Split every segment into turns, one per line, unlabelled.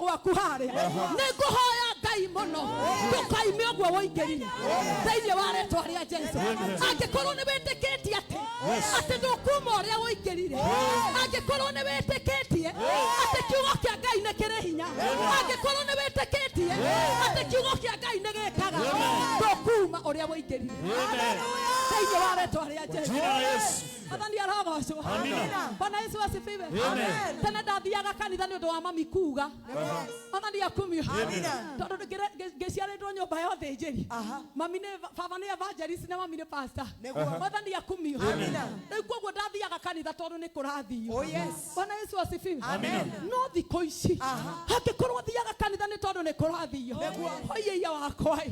gwaku harĩa nĩ ngũhoya Ngai mũno ndũkaime ũguo woingĩrire thĩinĩ wa rĩtwa rĩa Jesu. Angĩkorwo nĩ wĩtĩkĩtie atĩ atĩ ndũkuma ũrĩa woingĩrire, angĩkorwo nĩ wĩtĩkĩtie atĩ kiugo kĩa Ngai nĩ kĩrĩ hinya, angĩkorwo nĩ wĩtĩkĩtie atĩ kiugo kĩa Ngai nĩ gĩkaga, ndũkuma ũrĩa woingĩrire thĩinĩ wa rĩtwa rĩa Jesu.
Jina la Yesu.
Mwathani arogocwo.
Amina.
Bwana Yesu asifiwe.
Amen.
Tene ndathiaga kanitha nĩ ũndũ wa mami kuga. Mwathani akumio.
Amina.
Tondũ ngĩciarĩtwo nyũmba ya ũthĩnjĩri. Mami nĩ baba nĩ evangelist na mami nĩ pastor.
Nĩguo.
Mwathani akumio.
Amina.
Rĩu koguo ndathiaga kanitha tondũ nĩ kũrathio.
Oh, yes.
Bwana Yesu asifiwe.
Amen.
No thikũ ici angĩkorwo thiaga kanitha nĩ tondũ nĩ kũrathio. Oiya wakwa.
Oi.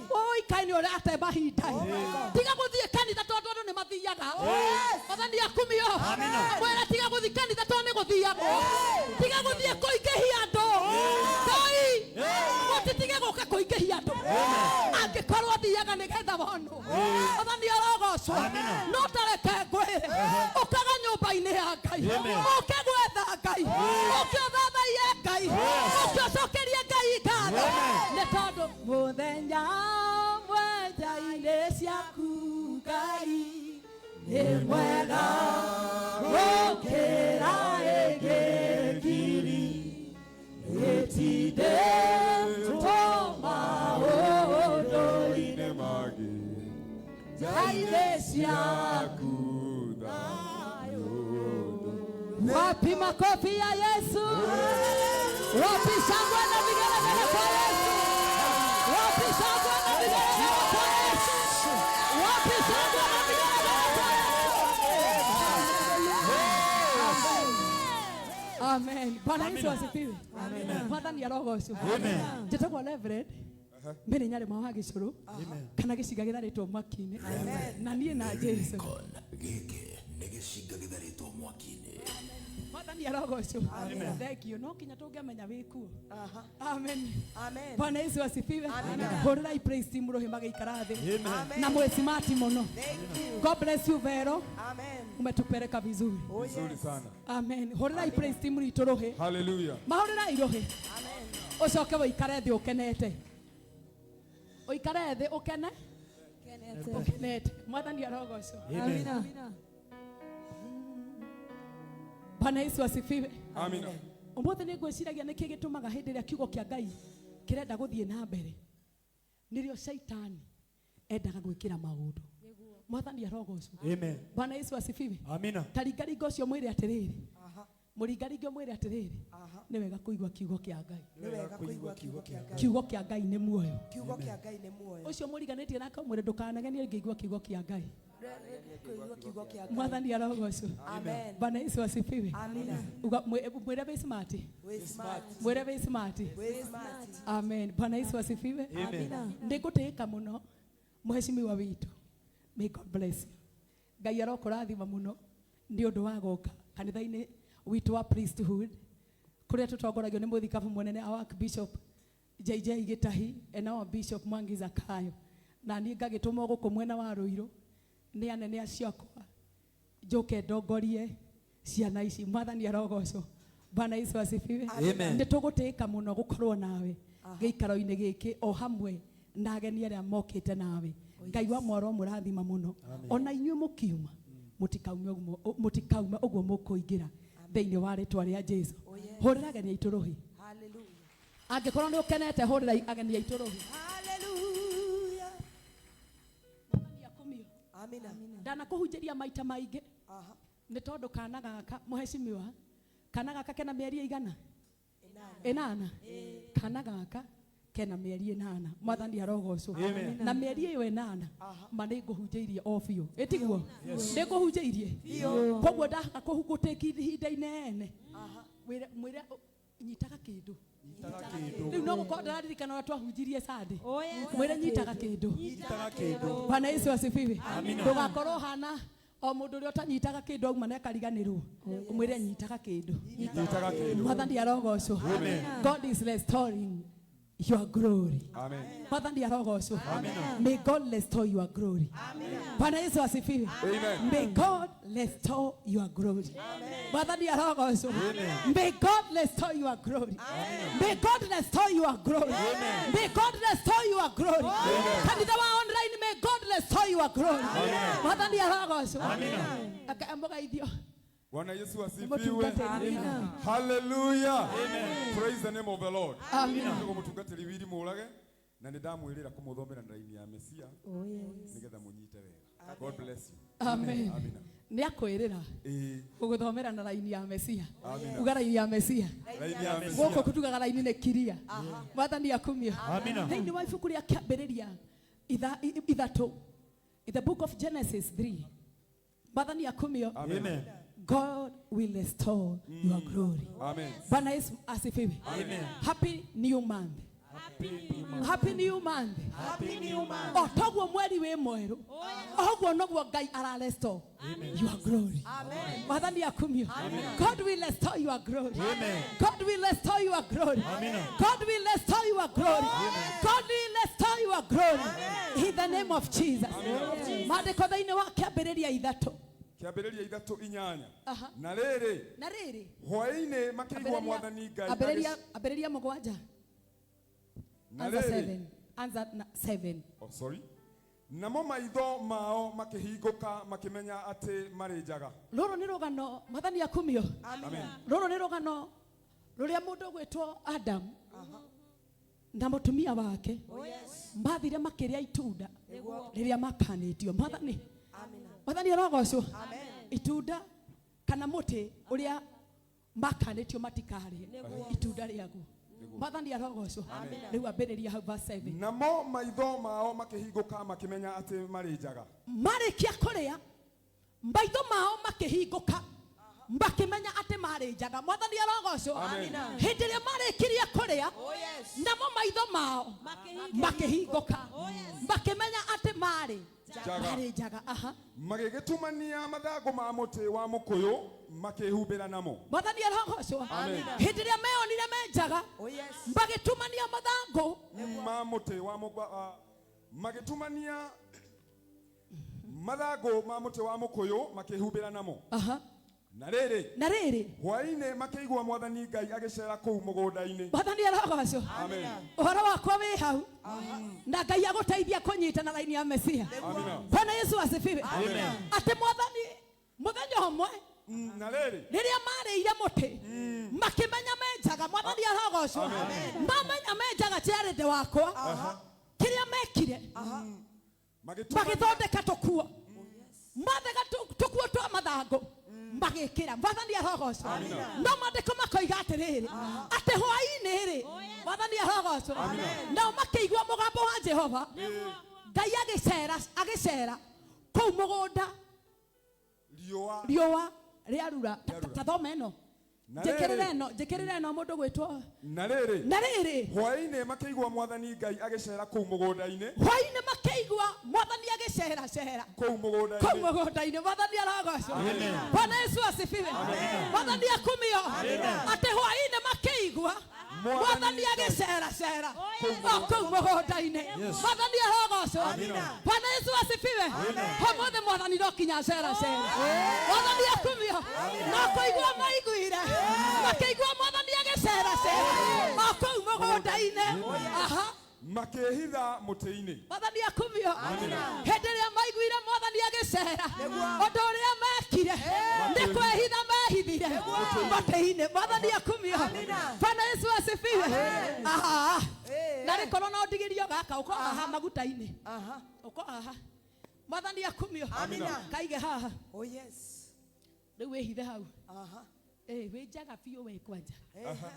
Oi kaĩ nĩ ũrate mahinda.
Oh my God.
Tiga gũthiĩ kanitha tondũ andũ nĩ mathiaga.
Yes.
Mwathani akumio. Mwĩre tiga gũthiĩ kanitha tondũ nĩ gũthiagwo. Tiga gũthiĩ kũingĩhia andũ. Ngai mũtitige gũka kũingĩhia andũ. Angĩkorwo thiaga nĩgetha wonwo. Mwathani arogocwo. No tareke ngwĩre. Ũkaga nyũmba-inĩ ya Ngai. Ũke gwetha Ngai. Ũke ũthathaiye Ngai. Ũke ũcokerie Ngai ngatho. Nĩ tondũ mũthenya ũmwe nja-inĩ ciaku Ngai nĩ mwega gũkĩra ĩngĩ ngiri ĩtindĩtwo maũndũ-inĩ
mangĩ
nja-inĩ ciaku. Wapi makofi ya Yesu? Wapi shangwe na vigelegele kwa Yesu? Wapi shangwe na vigelegele kwa Yesu? Wapi shangwe na vigelegele kwa Yesu? Amen. Bwana Yesu asifiwe. Mwathani arogocwo. Njĩtagwo Reverend Mary Nyarĩma wa Gĩcũrũ kana gĩcinga gĩtharĩtwo mwaki-inĩ na niĩ na Jesu.
Gĩkĩ nĩ gĩcinga gĩtharĩtwo mwaki-inĩ.
Mwathani arogocwo. Thank you. No kinya tũngĩamenya wĩ kuo. Amen.
Amen.
Bwana Yesu asifiwe. Hũrĩrai praise team rũhĩ magĩikara thĩ.
Amen.
Na mwĩ smart mũno.
Thank you.
God bless you Vero.
Amen.
Umetupeleka vizuri.
Oh,
Vizuri
yes.
sana.
Amen. Hũrĩrai praise team ritũ rũhĩ.
Hallelujah.
Mahũrĩrai rũhĩ.
Amen.
Ũcoke ũikare thĩ ũkenete. Ũikare thĩ ũkene. Ũkenete. Mwathani arogocwo. Bwana Yesu asifiwe.
Amina.
Ũmũthĩ nĩ ngwĩciragia nĩkĩ gĩtũmaga hĩndĩ ĩrĩa kiugo kĩa Ngai kĩrenda gũthiĩ na mbere nĩrĩo caitani endaga gwĩkĩra maũndũ. Mwathani arogocwo.
Amen.
Bwana Yesu asifiwe.
Amina.
Ta ringaringa ũcio mwĩre atĩrĩrĩ,
Aha.
mũringaringe mwĩre atĩrĩrĩ,
Aha.
nĩ wega kũigua kiugo kĩa Ngai.
Nĩ wega kũigua kiugo kĩa Ngai.
Kiugo kĩa Ngai nĩ muoyo.
Kiugo kĩa Ngai nĩ muoyo.
Ũcio mũriganĩtie nake ũmwĩre ndũkanegenie ngĩigua kiugo kĩa Ngai.
Kũigua kiugo kĩa Ngai.
Mwathani arogocwo.
Amen.
Bwana Yesu asifiwe.
Amina.
Uga mwĩre wĩ smart.
Wĩ smart.
Mwĩre wĩ smart.
Wĩ smart.
Amen. Bwana Yesu asifiwe.
Amen.
Nĩngũtĩĩka mũno mheshimiwa witũ. May God bless you. Ngai arokũrathima mũno nĩ ũndũ wa gũka kanitha-inĩ witũ wa priesthood kũrĩa tũtongoragio nĩ mũthikabu mũnene our Archbishop JJ Gĩtahi and our Bishop Mwangi Zakayo, na niĩ ngagĩtũmwo gũkũ mwena wa Rũirũ nĩ anene acio akwa njoke ndongorie ciana ici. Mwathani arogocwo. Bwana Yesu asifiwe.
Amen.
Nĩ tũgũtĩĩka mũno gũkorwo nawe gĩikaro-inĩ gĩkĩ o hamwe na ageni arĩa mokĩte nawe. Ngai wa mwaro mũrathima mũno. Ona inyuĩ mũkiuma mũtikaume ũguo, mũtikaume ũguo mũkũingĩra thĩinĩ wa rĩtwa rĩa Jesu.
Oh, yes.
Hũrĩra ageni aitũ rũhĩ.
Hallelujah.
Angĩkorwo nĩ ũkenete hũrĩra ageni aitũ rũhĩ.
Hallelujah.
Mwathani akumio.
Amina.
Ndanakũhunjĩria maita maingĩ
Aha.
nĩ tondũ kana gaka mũhecimiwa, kana gaka kena mĩeri ĩigana?
Ĩnana.
Ĩnana. Kana gaka kena mĩeri 8. Mwathani arogocwo.
Amen.
Na mĩeri ĩyo 8 ma nĩ ngũhunjĩirie o biũ. Ĩtiguo? Nĩ ngũhunjĩirie. Koguo ndaga kũhungũtĩki ihinda inene. Mwĩre mwĩre nyitaga kĩndũ.
Nyitaga kĩndũ.
Rĩu no gũkorwo ndĩraririkana ũrĩa twahunjirie Sunday.
Oh, yes.
Mwĩre nyitaga kĩndũ.
Nyitaga kĩndũ.
Bwana Yesu asifiwe.
Amina.
Ndũgakorwo hana o mũndũ ũrĩa ũtanyitaga kĩndũ auma na akariganĩrwo. Ũmwĩre nyitaga kĩndũ.
Nyitaga kĩndũ.
Mwathani arogocwo.
Amen.
God is restoring. your glory.
Amen.
Mwathani arogocwo. May God restore your glory. Bwana Yesu asifiwe.
Amen.
May God restore your glory. Mwathani arogocwo. May God restore your glory. May God restore your glory. May God restore your glory. Kanitha wa online, may God restore your glory. Mwathani arogocwo. Akamugaithio.
Bwana Yesu asifiwe.
Mũtungatĩri.
Hallelujah. Praise the name of the Lord.
Amen.
Nĩguo mũtungatĩri wiri mũrage na nĩ ndamwĩrĩra kũmũthomera na raini ya Mesia nĩgetha mũnyite wega. God bless you.
Amen.
Amina.
Nĩ akwĩrĩra
Ĩĩ,
gũgũthomera na raini ya Mesia.
Amina.
Uga raini ya Mesia.
Raini ya Mesia.
Gũkũ kutugaga raini nĩ kiria. Mwathani akumio.
Amina.
Thĩinĩ wa ibuku rĩa kĩambĩrĩria ithatũ. In the book of Genesis 3. Mwathani akumio.
Amen.
God will restore your glory.
Amen.
Bwana Yesu asifiwe.
Amen.
Happy new month. Happy new month.
Happy new month.
O toguo mweri wĩ mwerũ. Oguo noguo Ngai ara restore your glory.
Amen.
Mwathani akumio. God will restore your glory.
Amen.
God will restore your glory.
Amen.
God will restore your glory. God will restore your glory. In the name of Jesus. Maandĩko thĩinĩ wa kĩambĩrĩria ithatũ.
Kĩambĩrĩria ithatũ inyanya.
Aha.
Na rĩrĩ,
Na rĩrĩ,
hwaĩ-inĩ makĩigua Mwathani Ngai
ambĩrĩria mũgwanja.
Na
Anza
rĩrĩ,
7. Anza na 7.
Oh, sorry. Namo maitho mao makĩhingũka makĩmenya atĩ marĩ njaga.
Rũrũ nĩ rũgano Mwathani akumio.
Amen.
Rũrũ nĩ rũgano rũrĩa mũndũ ũgwĩtwo Adam na mũtumia wake mathire makĩrĩa itunda rĩrĩa makanĩtio. Mwathani Mwathani arogocwo. Itunda kana mũtĩ ũrĩa makanĩtio matikarĩe itunda rĩaguo. Mwathani arogocwo. Rĩu ambĩrĩria hau verse 7.
Namo maitho mao makĩhingũka makĩmenya atĩ marĩ njaga.
Marĩkia kũrĩa maitho mao makĩhingũka makĩmenya atĩ marĩ njaga. Mwathani arogocwo. Hĩndĩ ĩrĩa marĩkirie kũrĩa namo maitho mao makĩhingũka makĩmenya atĩ marĩ
Njaga.
marĩ njaga. Aha.
Magĩgĩtumania mathangũ ma mũtĩ wa mũkũyũ makĩhumbĩra namo.
Mwathani arogocwo.
Amen.
Hĩndĩ ĩrĩa meonire me njaga
Oh yes.
magĩtumania mathangũ
Ma mũtĩ wa magĩtumania mathangũ ma mũtĩ wa mũkũyũ makĩhumbĩra namo.
Aha.
Na rĩrĩ,
Na rĩrĩ,
hwaĩ-inĩ makĩigua Mwathani Ngai agĩceera kũu mũgũnda-inĩ.
Mwathani arogocwo.
Amen.
Ũhoro wakwa wĩ hau na Ngai agũteithia kũnyita na raini ya Mesia.
Amina.
Bwana Yesu asifiwe. Atĩ Mwathani mũthenya ũmwe
Na rĩrĩ,
rĩrĩa marĩire mũtĩ makĩmenya me njaga. Mwathani arogocwo. Mamenya me njaga charity wakwa kĩrĩa mekire
magĩtumania
magĩthondeka tũkuo mathega tũkuo twa mathangũ magĩkĩra. Mwathani arogocwo. No maandĩko makoiga atĩrĩrĩ atĩ hwaĩ-inĩ rĩ Mwathani arogocwo. Nao makĩigua mũgambo wa Jehova Ngai agĩcera kũu mũgũnda
riũa
riũa rĩarura.
Rĩarura.
Ta thoma ĩno.
Na
Njĩkĩrĩra
rĩrĩ.
ĩno, njĩkĩrĩra ĩno mũndũ gwĩtwo.
Na rĩrĩ,
Na rĩrĩ,
hwaĩ-inĩ makĩigua Mwathani Ngai agĩceera kũu mũgũnda-inĩ,
hwaĩ-inĩ makĩigua Mwathani agĩceracera
kũu
kũu
mũgũnda-inĩ.
mũgũnda-inĩ. Mwathani arogocwo. Bwana Yesu asifiwe. Mwathani akumio. Atĩ hwaĩ-inĩ makĩigua Mwathani agĩceracera o kũu mũgũnda-inĩ. Mwathani arogocwo. Bwana Yesu asifiwe. Ũmũthĩ Mwathani no kinya aceracera. Mwathani akumio. No kũigua maiguire makĩigua Mwathani agĩceracera o kũu mũgũnda-inĩ. Aha.
Makĩĩhitha mũtĩ-inĩ.
Mwathani akumio. Hĩndĩ ĩrĩa maiguire Mwathani agĩcera ũndũ ũrĩa mekire nĩ kwĩhitha mehithire mũtĩ-inĩ. Mwathani akumio. Bwana Yesu asifiwe. Aha. Na rĩkorwo no ndigĩrio gaka ũko haha maguta-inĩ. Ũko haha. Mwathani akumio. Kaige haha.
Oh yes.
Rĩu wĩhithe hau. Wĩ njaga biũ wĩ kwanja.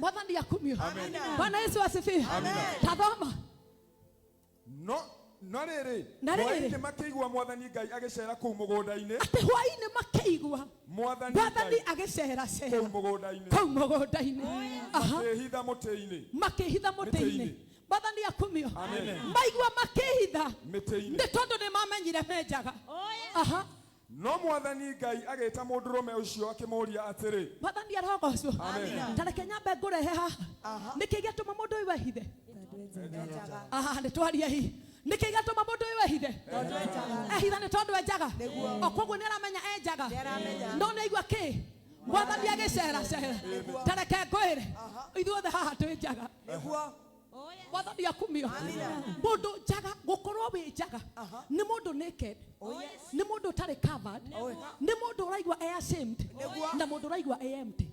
Mwathani akumio. Bwana Yesu asifiwe. Ta thoma.
No rĩrĩ,
Na rĩrĩ.
hwaĩ-inĩ makĩigua Mwathani Ngai agĩceera kũu mũgũnda-inĩ,
Atĩ hwaĩ-inĩ makĩigua
Mwathani
Mwathani
Ngai
agĩceracera
kũu mũgũnda-inĩ,
kũu mũgũnda-inĩ. Aha.
makĩĩhitha mũtĩ-inĩ,
Makĩhitha mũtĩ-inĩ.
Mĩtĩ-inĩ.
Mwathani akumio.
Amen.
Maigua makĩhitha
Mĩtĩ-inĩ.
nĩ tondũ nĩ mamenyire me njaga. Aha.
No Mwathani Ngai agĩta mũndũrũme ũcio akĩmũũria atĩrĩ,
Mwathani arogocwo.
Amen.
Ta reke nyambe ngũrehe haha. Nĩkĩ gĩatũma mũndũ ũyũ ehithe? Aha, nĩ twaria hi nĩkĩ gĩatũma mũndũ ũyũ ehithe? Ehitha nĩ tondũ e njaga. O koguo nĩ aramenya e njaga, no nĩ aigua kĩ mwathani agĩceracera. Tareke ngwĩre, ithuothe haha twĩ njaga. Mwathani akumio. Mũndũ njaga, gũkorwo wĩ njaga nĩ mũndũ naked, nĩ mũndũ ũtarĩ covered, nĩ mũndũ ũraigua e ashamed, na mũndũ ũraigua e empty.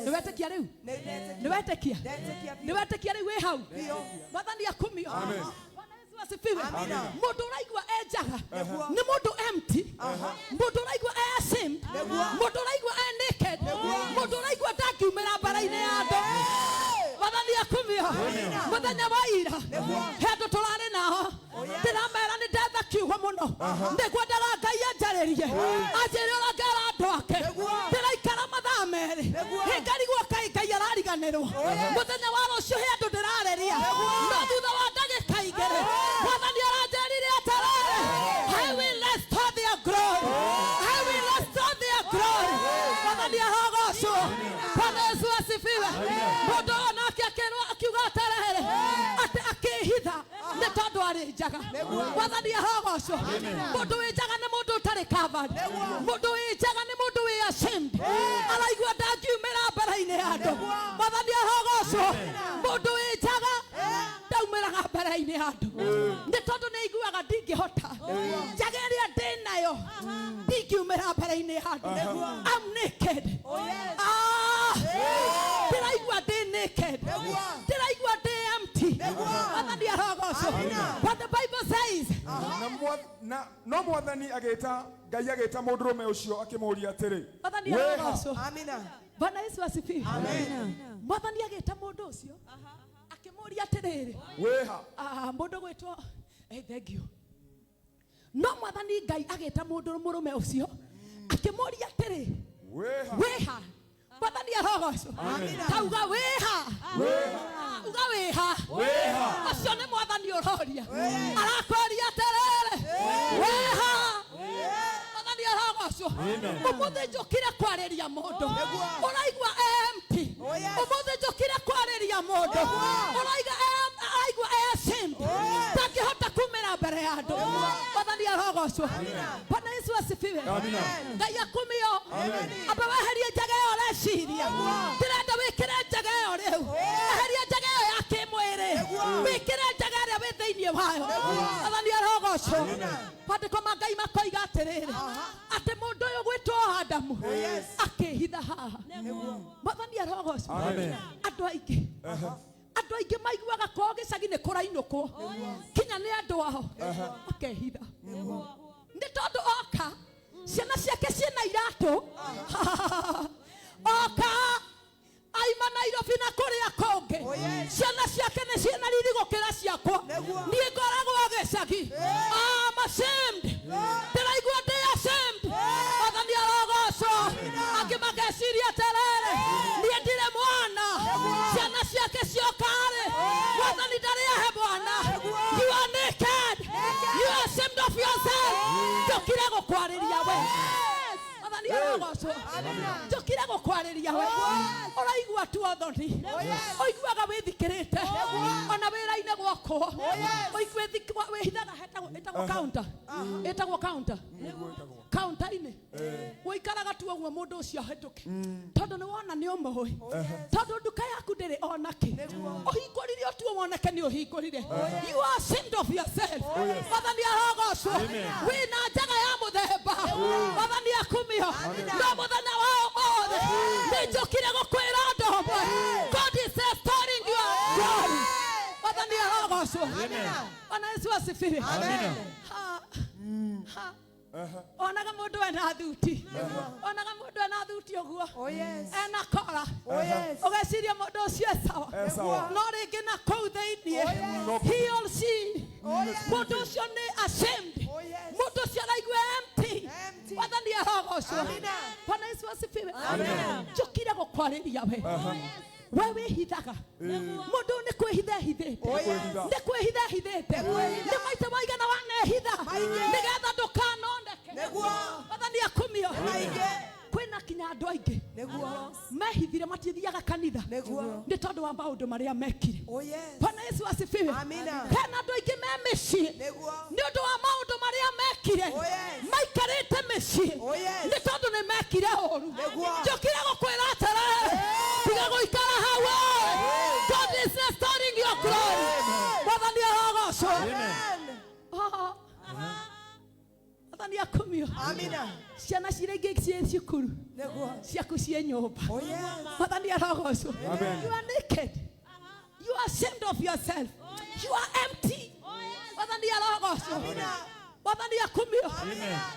Nĩ wetĩkia rĩu? Nĩ wetĩkia? Nĩ wetĩkia rĩu wĩ hau? Mwathani akumio. Bwana Yesu asifiwe. Mũndũ ũraigua e njaga nĩ mũndũ empty, mũndũ ũraigua e ashamed, mũndũ ũraigua e naked, mũndũ ũraigua ndangiumĩra mbara-inĩ ya andũ. Mwathani akumio. Mũthenya wa ira he andũ tũrarĩ nao, ndĩramera nĩ ndetha kiugo mũno, nĩngwendaga Ngai anjarĩrie, anjĩre ũrĩa ngera andũ ake. Ndĩraikara mathaa 2 hĩngarigwo kaĩ Ngai arariganĩrwo. Mũthenya wa rũciũ he andũ ndĩrarĩria, no thutha wa ndagĩka 2 mwathani aranjĩrire atĩrĩrĩ, I will restore their glory, I will restore their glory. Mwathani arogocwo. Bwana Yesu asifiwe. Mũndũ ũyũ nake akĩrwo akiuga atĩrĩrĩ, atĩ akĩhitha nĩ tondũ arĩ njaga. Mwathani arogocwo. Mũndũ wĩ njaga nĩ mũndũ ũtarĩ covered, mũndũ wĩ njaga nĩ mũndũ wĩ ashamed, araigua ndangiumĩra mbere-inĩ ya andũ. Mwathani arogocwo. Mũndũ wĩ njaga ndaumĩraga mbere-inĩ ya andũ nĩ tondũ nĩ aiguaga ndingĩhota, njaga ĩrĩa ndĩ nayo ndingiumĩra mbere-inĩ ya andũ. I'm naked. Ah, ndĩraigua ndĩ naked, ndĩraigua ndĩ empty. Mwathani arogocwo. But the Bible says,
No mwathani agĩta Ngai agĩta mũndũrũme ũcio akĩmũũria atĩrĩ,
Mwathani
wĩha.
arogocwo. Bwana Yesu asifiwe. Mwathani agĩta mũndũ ũcio akĩmũũria atĩrĩrĩ,
wĩha.
Mũndũ gwĩtwo, thank you. No mwathani Ngai agĩta mũndũ mũrũme ũcio akĩmũũria atĩrĩ,
wĩha.
Wĩha. Mwathani arogocwo. Tauga wĩha. Uga wĩha. Ũcio nĩ mwathani ũroria, arakũria atĩrĩrĩ, wĩha. Mwathani arogocwo. Ũmũthĩ njũkire kwarĩria mũndũ ũraigua empty. Ũmũthĩ njũkire kwarĩria mũndũ ũraiga araigua ashamed, ndangĩhota kumĩra mbere ya andũ. Mwathani arogocwo. Bwana Yesu asifiwe. Ngai akumio. Amba weherie njaga ĩyo ũreciria, ndĩrenda wĩkĩre njaga ĩyo rĩu. Eheria njaga ĩyo ya kĩmwĩrĩ, wĩkĩre njaga ĩrĩa wĩ thĩinĩ wayo. Mwathani arogocwo. Maandĩko ma Ngai makoiga atĩrĩrĩ, atĩ mũndũ ũyũ gwĩtwo Adamu akĩhitha haha. Mwathani arogocwo. Andũ aingĩ, andũ aingĩ maiguaga kwao gĩcagi nĩ kũrainũkwo kinya nĩ andũ ao makehitha, nĩ tondũ oka ciana ciake ciĩna iratũ, oka aima Nairobi na kũrĩa kũngĩ, ciana ciake nĩ ciĩna riri gũkĩra ciakwa, niĩ ngoragwo gĩcagi. I'm ashamed, ndĩraigua ndĩ ashamed. Mwathani arogocwo. Angĩ mageciria atĩrĩrĩ, niĩ ndirĩ mwana, ciana ciake ciokarĩ, mwathani ndarĩ ahe mwana. You are naked, you are ashamed of yourself. Njũkire gũkwarĩria we. Mwathani arogocwo. Njũkire gũkwarĩria we ũraigua tu othoni, ũiguaga wĩthikĩrĩte ona wĩra-inĩ gwakwo, wĩhithaga ĩtagwo counter, ĩtagwo counter, counter-inĩ ũikaraga tu ũguo mũndũ ũcio ahĩtũke, tondũ nĩ wona nĩ ũmũĩ, tondũ nduka yaku ndĩrĩ ona kĩ, ũhingũrire o tu woneke nĩ ũhingũrire. You are ashamed of yourself. Mwathani arogocwo. Wĩna njaga ya mũthemba. Mwathani akumio. No mũthenya wa ũmũthĩ nĩ njũkire gũkwĩra ũndũ ũmwe, God is restoring your glory. Mwathani arogocwo. Bwana Yesu asifiwe. Onaga mũndũ ena thuti, onaga mũndũ ena thuti ũguo, ena kora, ũgeciria mũndũ ũcio e sawa, no rĩngĩ na kũu thĩiniĩ he or she, mũndũ ũcio nĩ ashamed, mũndũ ũcio araigua empty. Mwathani arogocwo. Bwana Yesu asifiwe. Njũkire gũkwarĩria we, we wĩhithaga. Mũndũ nĩ kwĩhitha ehithĩte, nĩ kwĩhitha ehithĩte, nĩ maita maigana wanehitha nĩgetha ndũkanoneke. Mwathani akumio. Kwĩna Kwĩna kinya andũ aingĩ
Nĩguo.
Mehithire matithiaga kanitha.
Nĩguo.
Nĩ tondũ wa maũndũ marĩa mekire.
Oh yes.
Bwana Yesu asifiwe.
Amina.
Hena andũ aingĩ me mĩciĩ
Nĩguo.
nĩ ũndũ wa maũndũ marĩa mekire.
Oh yes.
Maikarĩte mĩciĩ
Oh yes.
nĩ tondũ nĩ mekire ũru.
Nĩguo.
Njũkire gũkwĩra atĩrĩrĩ, tiga gũikara hau ĩ. God is restoring your glory. Mwathani arogocwo.
Amen.
Mwathani akumio.
Amina.
Ciana ciria ingĩ ciĩ cukuru
Nĩguo.
ciaku ciĩ nyũmba.
Oh yes.
Mwathani arogocwo.
Amen.
You are naked. You are ashamed of yourself. You are empty. Mwathani arogocwo.
Amina.
Mwathani akumio.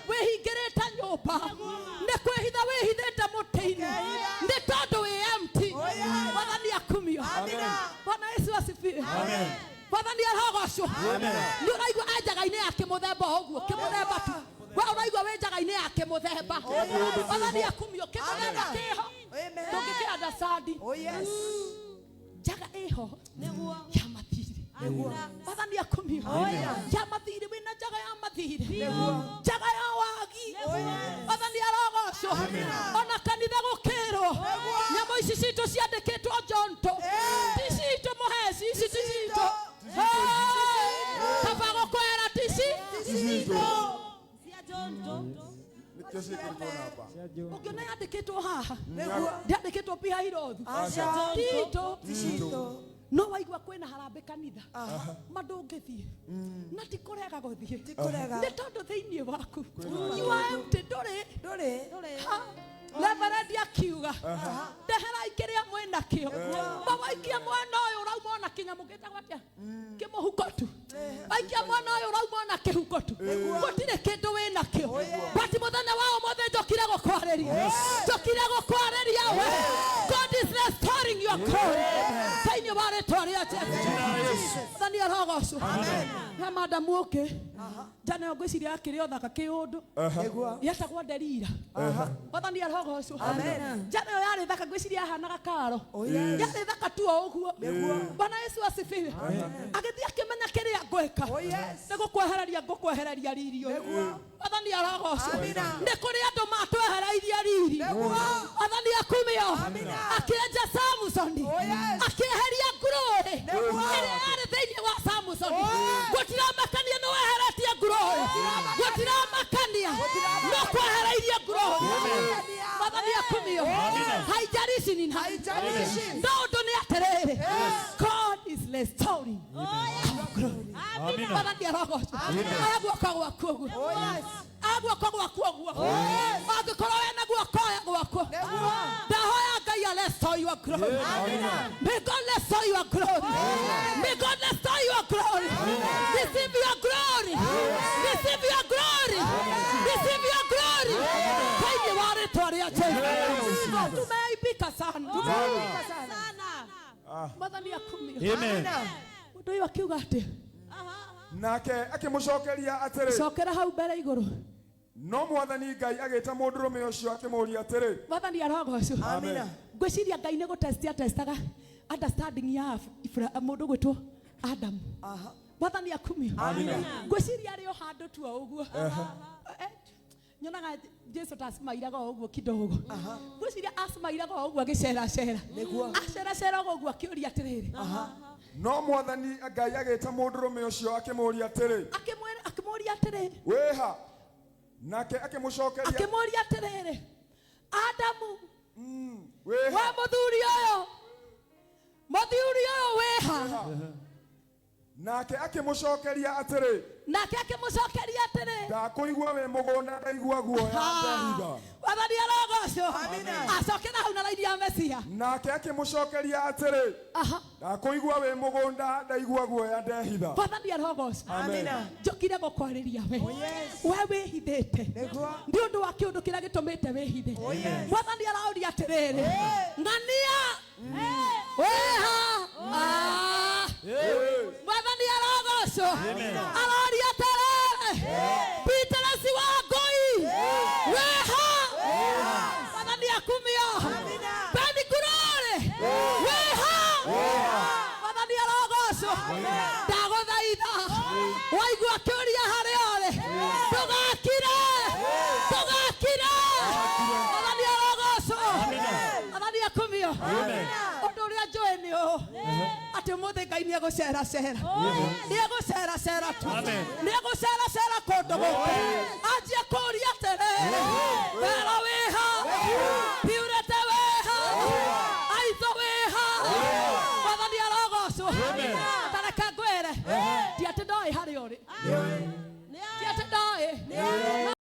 Wĩhingĩrĩte nyũmba nĩ kwĩhitha wĩhithĩte mũtĩ-inĩ nĩ tondũ wĩ empty.
Oh yes.
Mwathani akumio.
Amina.
Bwana Yesu asifiwe. Mwathani arogocwo. Nĩ ũraigua e njagainĩ ya kĩmũthemba o ũguo kĩmũthemba tu. We ũraigua wĩ njagainĩ ya kĩmũthemba. Mwathani akumio kĩmũthemba kĩho.
Amen.
Ndũngĩkĩ understand.
Oh yes.
Njaga ĩho ya mathirĩ. Mwathani akumio. Ya mathirĩ wĩna njaga ya mathirĩ. Njaga ya wagi. Mwathani arogocwo. Ona kanitha gũkĩrwo. Nyamũ ici citũ ciandĩkĩtwo Jonto. Ti citũ mũheci ici ti citũ. Kaba gũkwĩra ti citũ.
Nĩkĩo ciĩkĩrĩtwo namba.
Ũngĩona yandĩkĩtwo haha.
Nĩguo.
Ndĩandĩkĩtwo Pihahirothu.
Aca.
Titũ.
Titũ.
No waigua kwĩna harambĩ kanitha ma ndũngĩthiĩ na ti kũrega gũthiĩ
Ti kũrega.
nĩ tondũ thĩinĩ waku you are empty ndũrĩ.
Ndũrĩ.
Ha. Reverend akiuga ndeherai kĩrĩa mwĩnakĩo mawaikia mwena ũyũ ũrauma ona kĩnyamũ gĩtagwo atĩa kĩmũhuko tu waikia mwena ũyũ ũrauma ona kĩhuko tu gũtirĩ kĩndũ wĩnakĩo but mũthenya wa ũmũthĩ njũkire gũkwarĩria njũkire gũkwarĩria we. God is restoring your glory thĩinĩ wa rĩtwa rĩa Jesũ. Mwathani arogocwo. He madamu ũngĩ njana ĩyo ngwĩciria akĩrĩ o thaka kĩũndũ
Nĩguo.
yetagwo Delila. Mwathani arogocwo.
Amen.
Njana ĩyo yarĩ thaka ngwĩciria yahanaga karo.
Oh yes.
Yarĩ thaka tu o ũguo. Bwana Yesu asifiwe. Agĩthiĩ akĩmenya kĩrĩa ngwĩka.
Oh yes.
Nĩ gũkwehereria ngũkwehereria riri ũyũ.
Nĩguo.
Mwathani arogocwo.
Amina.
Nĩ kũrĩ andũ matwehereirie riri.
Nĩguo.
Mwathani akumio.
Amina.
Akĩenja Samsoni.
Oh yes.
Akĩeheria ngurũĩ
Nĩguo.
ĩrĩa yarĩ thĩinĩ wa Samsoni. Gũtiramakania nĩ weheretie ngurũĩ. Gũtiramakania no kwehereirie ngurũĩ. Mwathani akumio. Haijalishi ni nani.
Haijalishi.
No ũndũ nĩ atĩrĩrĩ, God is restoring our glory. Mwathani arogocwo. Oya guoko gwaku ũguo.
Oh yes.
Oya guoko gwaku ũguo. Angĩkorwo wĩna guoko oya gwaku.
Nĩguo.
Ndahoya Ngai a restore your glory. May God restore your glory. May God restore your glory. Receive your glory. Receive your glory. Receive your glory. Thĩinĩ wa rĩtwa rĩa Jesũ. Tumeaibika sana. Mwathani akumio.
Amen.
Mũndũ ũyũ akiuga atĩ
Nake akĩmũcokeria atĩrĩ,
cokera hau mbere igũrũ.
no Mwathani Ngai agĩta mũndũrũme ũcio akĩmũũria atĩrĩ,
Mwathani arogocwo.
Amina.
Ngwĩciria Ngai nĩ gũtesti atestaga understanding ya mũndũ gwĩtwo Adam. Mwathani akumio. Ngwĩciria arĩ o handũ tu o ũguo. Nyonaga Jesu ta acimairaga o ũguo kidogo. Ngwĩciria acimairaga o ũguo agĩceracera.
Nĩguo.
Aceracera o ũguo akĩũria atĩrĩrĩ.
No Mwathani Ngai agĩta mũndũrũme ũcio akĩmũũria atĩrĩ,
Akĩmwĩra akĩmũũria atĩrĩrĩ.
wĩha? Nake akĩmũcokeria,
Akĩmũũria atĩrĩrĩ. Adamu, we
wĩha?
mũthuri ũyũ. Mũthuri ũyũ wĩha?
Nake akĩmũcokeria atĩrĩ,
Nake akĩmũcokeria atĩrĩ.
ndakũigua wĩ mũgũnda ndaigua guoya ndehitha.
Mwathani arogocwo.
Amina.
Acokera hau na raini ya Mesia.
Nake akĩmũcokeria atĩrĩ,
Aha.
ndakũigua wĩ mũgũnda ndaigua guoya ndehitha.
Mwathani arogocwo.
Amina.
Njũkire gũkwarĩria we.
Oh yes.
We wĩhithĩte.
Nĩguo.
Nĩ ũndũ wa kĩũndũ kĩrĩa gĩtũmĩte wĩhithe.
Oh yes.
Mwathani araũria atĩrĩrĩ. Ng'ania. Wĩha. Ah. Mwathani arogocwo. Aroria atĩrĩrĩ. Peter si wa Ngũi. Wĩha. Mwathani akumio. Beni Ngurũrĩ. Wĩha. Mwathani arogocwo. Ndagũthaitha. Waigua kĩũria harĩa ũrĩ. Ndũgakire. Ndũgakire. Mwathani arogocwo. Atĩ ũmũthĩ Ngai nĩ egũceracera, nĩ egũceracera tu, nĩ egũceracera kũndũ gũkũ, anjie kũũria atĩrĩrĩ, wero wĩha, Purity wĩha, Aitho wĩha. Mwathani arogocwo. Tareke ngwĩre,